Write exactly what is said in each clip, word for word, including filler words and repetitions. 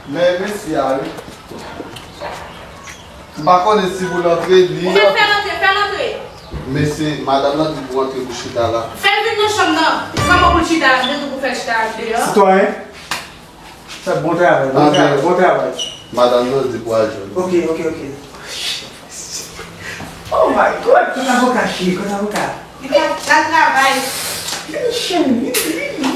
Men mesye a wi. M pa konnen si pou l antre, li. Ou mèt fè l antre, fè l antre. Mesye, madanm nan di pou antre pou chita la. Fè l vin nan chanm nan. Kòman pou l chita la? M te di w pou fè l chita andeyò. Sitwayen, fè bon travay, bon travay, bon travay. Madanm nan di pou al jwenn. Ok, ok, ok. Oh my God, kot avoka cheri, kot avoka? Li pa, pa travay. Li chen, li, li, li.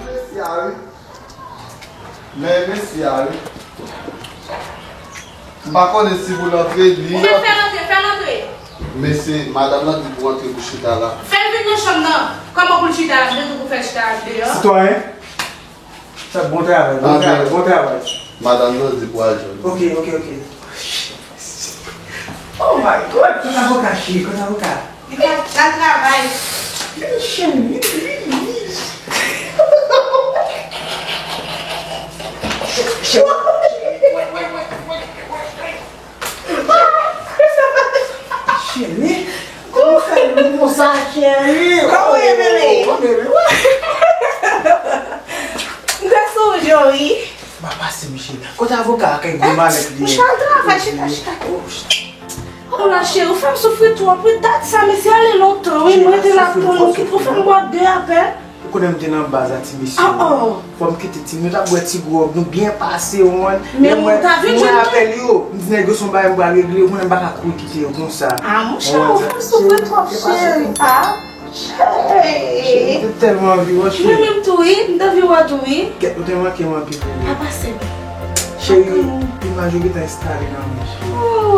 Mesye a wi. Men mesye a wi. M pa konnen si pou l antre, li. Ou mèt fè l antre, fè l antre. Mesye, madanm nan di pou antre pou chita la. Fè l vin nan chanm nan. Kòman pou l chita la? M te di w pou fè l chita andeyò. Sitwayen, fè bon travay, bon travay, bon travay. Madanm nan di pou al jwenn. Ok, ok, ok. Oh my God, kot avoka cheri, kot avoka? Li pa, pa travay. Li chen, li, li, li. Cheri, kòman w fè lou konsa, cheri? Kòman w ye, bebe? Oh, bebe, wi. M te sonje w, wi. Ba pase, mesye. Kote avoka a, kèk gwo malèt li ye? Mouche al travay, chita, chita. Oh, chita. Oh la, cheri, ou fè m soufri twòp, wi. Dat sa, mesye, ale lontan, wi. M rete la ap tann ou, kit ou fè m bwat de apèl. Ou konnen m te nan baz a ti mesye yo. Fò m kite ti, nou t ap bwè ti gwòg, nou byen pase, ou konprann. Men ou ta vin jwenn mwen. Mwen apèl yo, m di nèg yo se yon bagay m pral regle, ou konnen m pa ka kouri kite yo konsa. Ah, monchè, ou fè m soufri twòp, cheri. Ah, cheri. Cheri, m te tèlman anvi wè w, cheri. Mwen menm tou, wi, m t anvi wè w tou, wi. Kèt, ou te manke m anpil, bebe. Pa pase. Cheri, imaj ou gentan enstale nan men, cheri. Oh.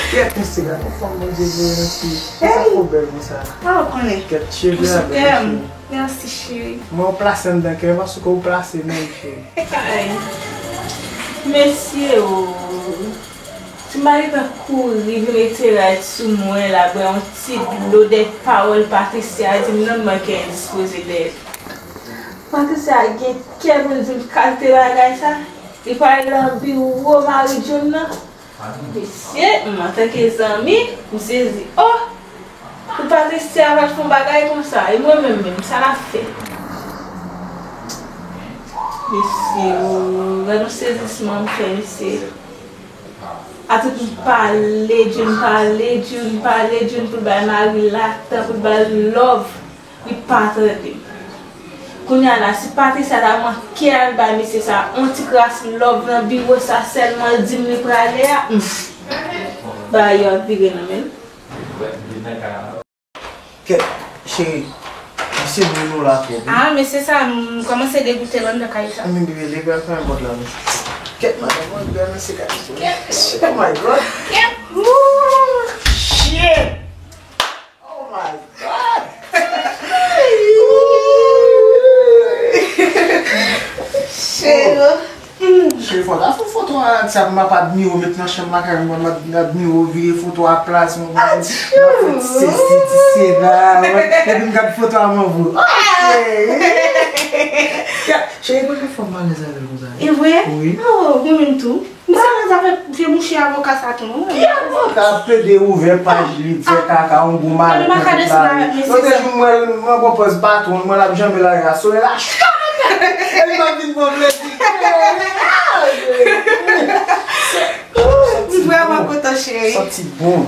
Kèt, mesye, gade yon fanm Bondye voye nan ti. Kisa fè w bèl konsa? Ah, ou konnen. Kèt, cheve a bèl, cheri. Mèsi, cheri. Mwen, ou plase anndan kè m, paske ou plase menm, cheri. Ay. Mesye, o. Si m pa gentan kouri vin retire l sou mwen la, bwè yon ti dlo dèyè pawòl Patricia di m nan, m manke endispoze dèyè l. Patricia gen kè pou l di m kalite bagay sa. Li pral nan biwo mari Jun nan. Mesye, m antanke zanmi, m sezi. Oh! Pou Patricia pral fè yon bagay konsa, e mwen menm menm, sa l ap fè? Mesye, oh, gad yon sezisman m fè, mesye. Atout m pale Jun, pale Jun, pale Jun pou l bay mari l latan, pou l ba l love, li pa tande m. Kounye a la, si Patricia ta manke al bay mesye sa a yon ti kras love nan biwo sa sèlman l di m li prale a, hmm. Bagay yo ap vire nan men l. Kèt, cheri, misye nou nou la twòp, wi. Ah, mesye sa, m kòmanse degoute l anndan kay sa. Ann, bebe, leve al fèmen pòt la, non. Kèt, madanm, mwen bèl, mesye, kèt. Oh my God. Kèt. Ooh, shit. Oh my God. Cheri. Cheri, fò ta fè foto a, sa m ap admire w, met nan chanm lakay mwen, m ap admire w, vire foto a plas mwen, m ap fè ti sesi, ti sela, epi m gad foto a m anvi. Cheri, mwen gen fanm m alèz avè l konsa. E vre? Wi. Oh, mwen menm tou. M alèz avèk vye mouche avoka sa tou, non? Ki avoka? Ap plede ouvè paj li, fè kaka, yon gwo malèt nan tèt la. Lòt jou m wè l nan bò pòz patwon, mwen l ap janbe lari a, sole la. Epi m ap vin pran plezi. M vrèman kontan, cheri. Santi bon.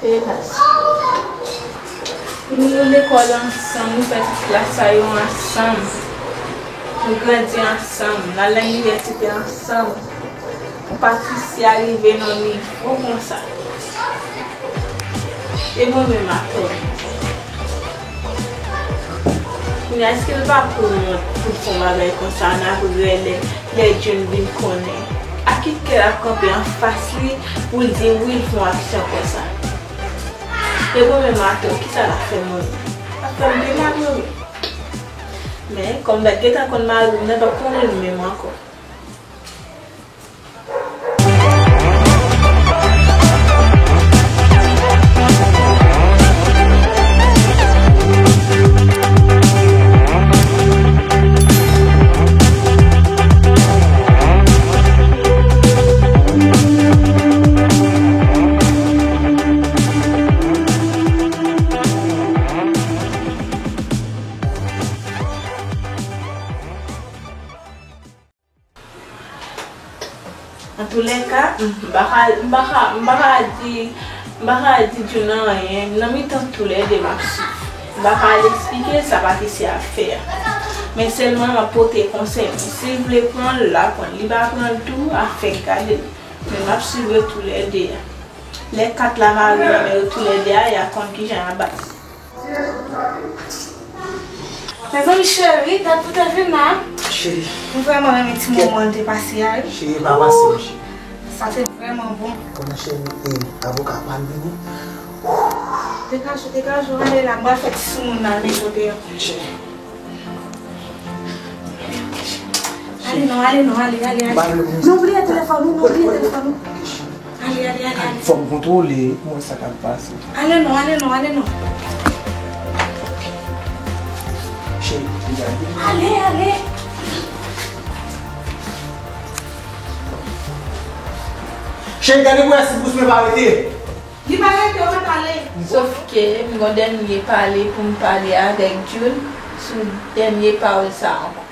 Elas. Nou lekòl ansanm, nou fè tout klas sa yo ansanm. Nou grandi ansanm, n al nan inivèsite ansanm. Patricia rive nan nivo konsa. E mwen menm atò. Kounye a, èske l pa pou wont pou l fè yon bagay konsa, n ap rele lè Jun vin konnen? A ki kè l ap kanpe anfas li pou l di wi, l fè yon aksyon konsa? E mwen menm atò, kisa l ap fè mwen? L ap fè m demalere. Men, kòm l gentan konn mari m nan, l p ap konnen l menm ankò. Antoulèka, m pa ka, m pa ka, m pa ka di, m pa ka di Jun anyen. Nan mitan toulède m ap swiv. M pa ka al eksplike l sa Patricia ap fè a. Men sèlman m ap pote konsèy mwen. Si l vle pran l, l a pran l. Li pa pran l tou, afè l, gade l. Men m ap swiv yo toulède a. Lè kat la mare nan men yo toulède a, y a konn kijan y a bat. Mezanmi cheri, dat pou te vin la. Cheri. M vrèman renmen ti moman n te pase a, wi. Cheri, e pa pase, wi, cheri. Sa te vrèman bon. Konnen cheri, e avoka pa l vini. Degaje w, degaje w, ale la, m pral fè ti soumoun nan al met w deyò. Cheri. Ale non, ale non, ale, ale, ale. Nou bliye telefòn nou, nou bliye telefòn nou. Ale, ale, ale, ale. Fò m kontwole pou m wè sa k ap pase. Ale non, ale non, ale non. Cheri, gade. Ale, ale. Cheri, gade pou wè si bous mwen pa rete. Li pa rete, ou pa pale. Sòf ke m gon dènye pale pou m pale avèk Jun sou dènye pawòl sa ankò.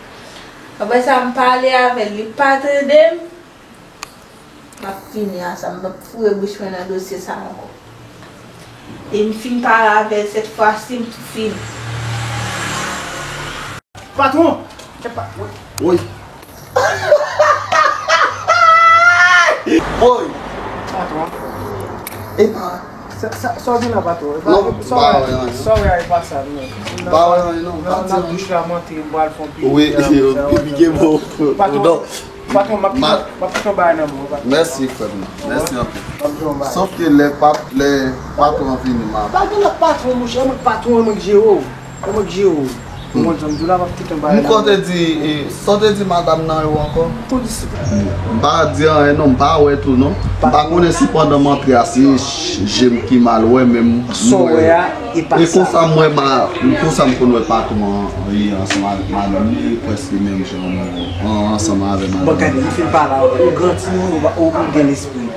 Apre sa, m pale avè l, li pa tande m. M ap fini a sa, m p ap foure bouch mwen nan dosye sa ankò. E m fin pale avè l sèt fwa si, m tou fini. Patwon! Kèt pa. Woy! Woy! Patwon. Epa. Sa, sa, sa w gen la, patwon? Epa, non, sa w pa wè anyen. Sa w wè a, epa sa, non. M pa wè anyen, non. Nan, nan bouch la, mante, m pral fè yon pipi. Wi, pipi gen bon. Patwon, patwon, m ap kite, m ap kite yon bagay nan men w, patwon. Mèsi, frè m. Mèsi anpil. M ap kite yon bagay. Sòf ke lè pat-, lè patwon an vini, m ap. Pa gen lòt patwon, monchè, e mwen k patwon, e mwen k jere w. E mwen k jere w. Mwen, jan m di w la, m ap kite yon bagay. M kwè w te di, e, sa w te di madanm nan yo ankò? Pou di si. M pa di anyen non, m pa wè tou non. M pa konnen si pandan m antre a, se je m ki mal wè, men m wè. Sa w wè a, e pa sa. E konsa m wè ma, konsa m konn wè patwon an, e, ansanm avèk madanm li, e prèske menm jan an, ansanm avè madanm li. Bon, gade, m fin pale avè w, ou gran timoun, ou, ou, ou gen lespri.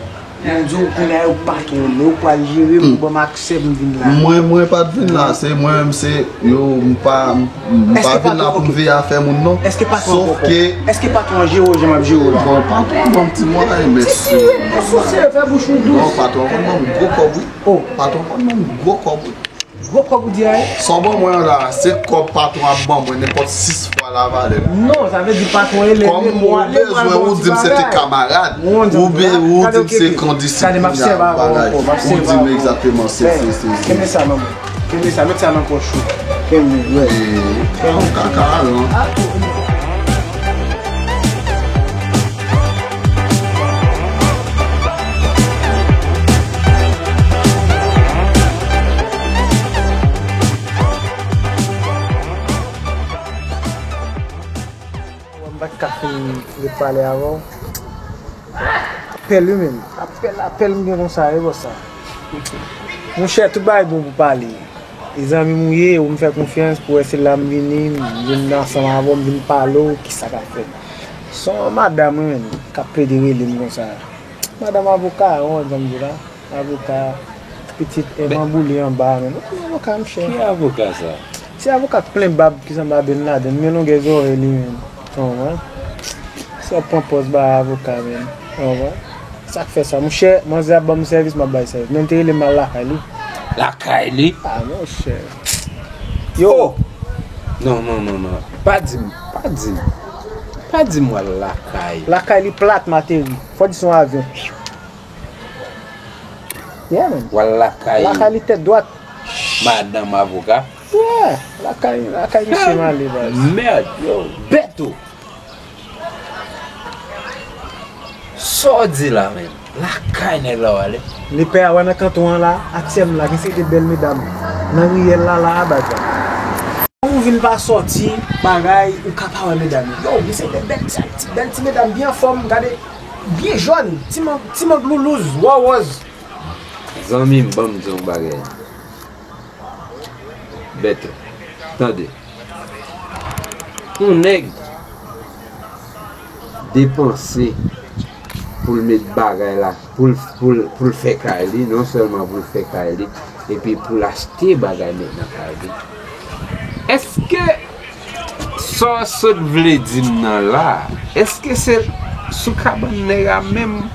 Mwen di w kounye a yo patwon, men ou pral jere m, ou ban m aksè pou m vin la. Mwen, mwen pa t vin la, se mwen menm, se yo, m pa, m, m pa vin la pou m veye afè moun non. Èske patwon an poko? Èske patwon an jere w jan m ap jere w la? Bon, patwon an ban m ti mwayen, men si. Ti, ti, sou serye, fè bouch ou dous. Non, patwon an konn ban m gwo kòb, wi. Oh. Patwon an konn ban m gwo kòb, wi. Gwo kòb ou di a, wi. Sa w ban mwen an la, se kòb patwon ap ban mwen nenpòt sis fwa lavalè. Non, sa vle di patwon e lè. Kòm ou bezwen, ou di m se te kamarad. Ou be, ou di m se kondisip kounye a bagay. Ou di m egzakteman se, se, se, se. Kenbe sa, manman. Kenbe sa, met sa nan pòch ou. Kenbe, wi. E, kaka, non. M pa t ka fin ret pale avè w. Apèl wi menm. Apèl, apèl m gen konsa, e bò sa. Monchè, tout bagay bon pou pale. E zanmi m ou ye, ou m fè konfyans, pou wè se la m vini, m vin ansanm avè w, m vin pale w, kisa k ap fèt. Se yon madanm wi menm, k ap plede rele m konsa. Madanm avoka, ou konn sa m di la? Avoka, pitit Evan boule anba a menm. Ou konn avoka, monchè. Ki avoka sa? Se avoka k plen bab ki sanble a Bin Laden, men longè zòrèy li menm. Ou konprann? Se ap pran pòz ba avoka menm. Ou konprann? Sa k fè sa? Monchè, manzè ap ban m sèvis, m ap ba l sèvis. Men l te rele m al lakay li. Lakay li? Ah, monchè. Yo! Oh! Non, non, non, non. Pa di m, pa di m. Pa di m w al lakay. Lakay li plat, m ateri. Fò di se yon avyon. Yeah, man. W al lakay. Lakay li tèt dwat. Madanm avoka. Yeah, lakay, lakay misye m ale, baz. Mèd, yo, Bèto. Sa w di la, menm? Lakay nèg la w ale. Lepè a, wè nan kanton an la, atyèlman la, gen seri de bèl medam nan riyèl la, la, a baz la. Ou vin pa sòti, bagay, ou ka pa wè medam yo. Yo, gen seri de bèl ti, ti, bèl ti medam byen anfòm, gade. Byen jòn, ti mang, ti mang loulouz, wòwòz. Zanmi m, ban m di w yon bagay. Bèto, tande. Yon nèg depanse pou l met bagay la, pou l, pou l, pou l fè kay li, non sèlman pou l fè kay li, epi pou l achte bagay met nan kay li. Èske sa w sot vle di m nan la, èske se sou kabann nèg a menm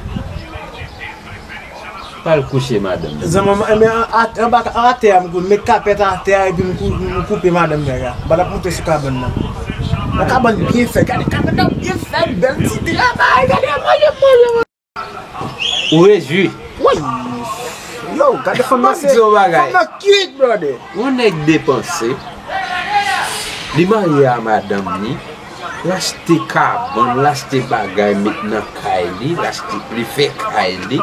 pral kouche madanm? Zanmi m, enben, an, an, anba, an atè a, m kou-, met kapèt atè a, epi m kou-, m koupe madanm nèg a. Ba l ap monte sou kabann nan. Yon kabann byen fèt, gade kabann nan byen fèt, bèl ti dra, bay, gade manje, manje, manje. Ou rejwi. Woy! Yo, gade fanm nan se, fanm nan cute, brother. Yon nèg depanse, li marye a madanm li, l achte kabann, l achte bagay met nan kay li, l achte, li fè kay li.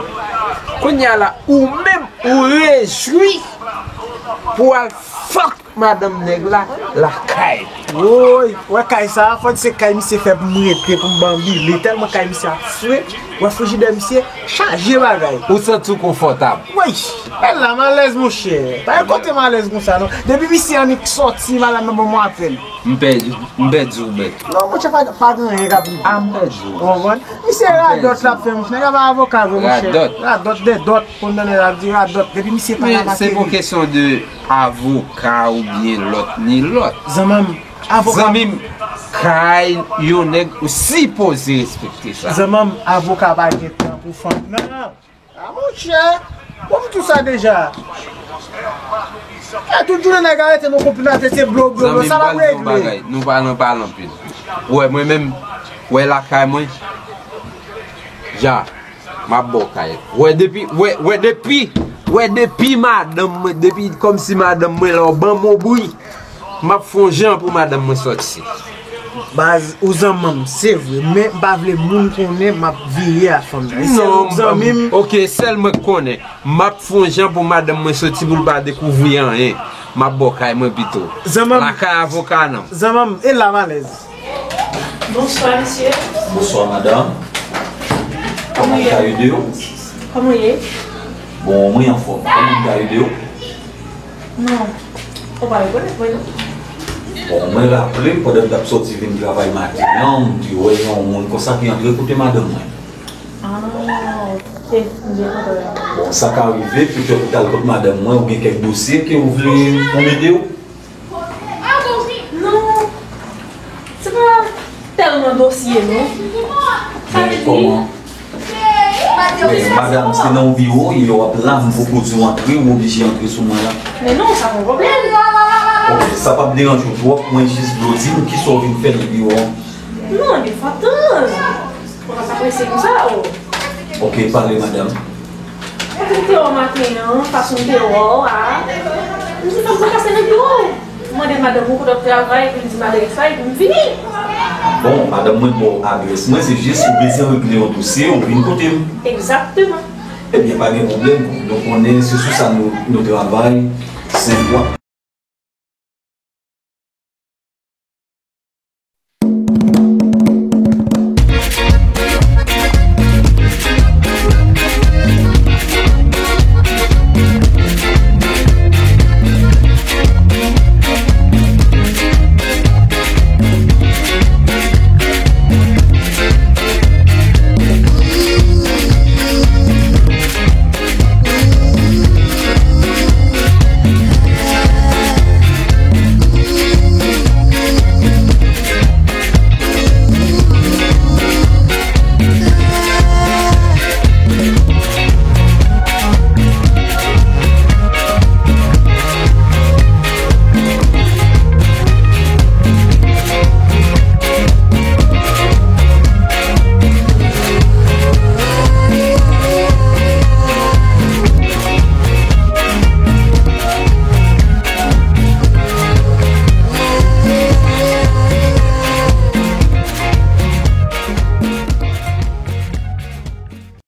Kounye a la, ou menm, ou rejwi pou al fuck madanm nèg la lakay li. Woy, wè kay sa, fò di se kay misye fè pou m rete, pou m banbile, tèlman kay misye ap fre, wè frijidè misye chaje bagay. Ou santi w konfòtab? Woy, men la m alèz, monchè. Pa gen kote m alèz konsa, non. Depi misye annik sòti, madanm nan ban m yon apèl. M pèdi, m pèdi w, bèt. Non, monchè, pa, pa gen anyen k ap rive. A, m pèdi w. Ou konprann? Misye radòt l ap fè, monchè. Nèg la pa avoka vre, monchè. Radòt. Radòt de dòt, konn tande l ap di radòt. Depi misye pa nan materi. Men se pa kesyon de avoka oubyen lòt ni lòt. Zanmi m, avoka. Zanmi m, kay yon nèg ou sipoze respekte sa. Zanmi m, avoka pa gen tan pou fanm nan. A monchè, bon, m di w sa deja. E tout jounen nèg arete nou konpinate se blo, blo, blo, sa p ap regle. Zanmi m, ban m di w yon bagay, nou pa nan pale anpil. Ou wè mwen menm, ou wè lakay mwen, ja, m ap ba w kay. Ou wè depi, wè, wè depi, wè depi madanm mwen, depi kòmsi madanm mwen la, w ban m yon bri. M ap fè yon jan pou madanm mwen sòti. Baz, ou zanmi m, se vre, men m pa vle moun konnen m ap vire a fanm nan. E sèl ou k zanmi m. Ok, sèl mwen k konnen. M ap fè yon jan pou madanm mwen soti pou l pa dekouvri anyen. M ap bò kay mwen pito. Zanmi m. Lakay avoka non. Zanmi m, e la m alèz. Bonsoir, monsieur. Bonsoir, madame. Kòman m ka ede w? Kòman w ye? Bon, mwen anfòm. Kòman m ka ede w? Non. Ou pa rekonèt mwen, non? Bon, mwen raple, pandan m t ap sòti vin travay maten an, m te wè yon moun konsa ki antre kote madanm mwen. Ah, ok. M byen kontan. Bon, sa ka rive, petèt ou t al kot madanm mwen, ou gen kèk dosye ke ou vle pou m ede w? Non. Se pa tèlman dosye, non. Sa vle di, Kòman? Men, madanm, se nan yon biwo, e w ap la, m poko di w antre, ou oblije antre sou mwen la. Men non, sa pa yon pwoblèm. Ok, sa p ap deranje w twòp, mwen jis vle w di m kisa w vin fè nan biwo an. Non, gen fòt tan. Ou pa ka prese konsa, o. Ok, pale, madanm. Mwen te wè w maten an, fason m te wè w a. M di fòk mwen pase nan biwo. M mande madanm mwen kote w ap travay, epi l di m adrès la, epi m vini. Bon, madanm mwen ba w adrès mwen, se jis ou bezwen regle yon dosye, ou vin kote m. Egzakteman. Ebyen, pa gen pwoblèm, nou konnen se sou sa nou, nou travay, senp w ap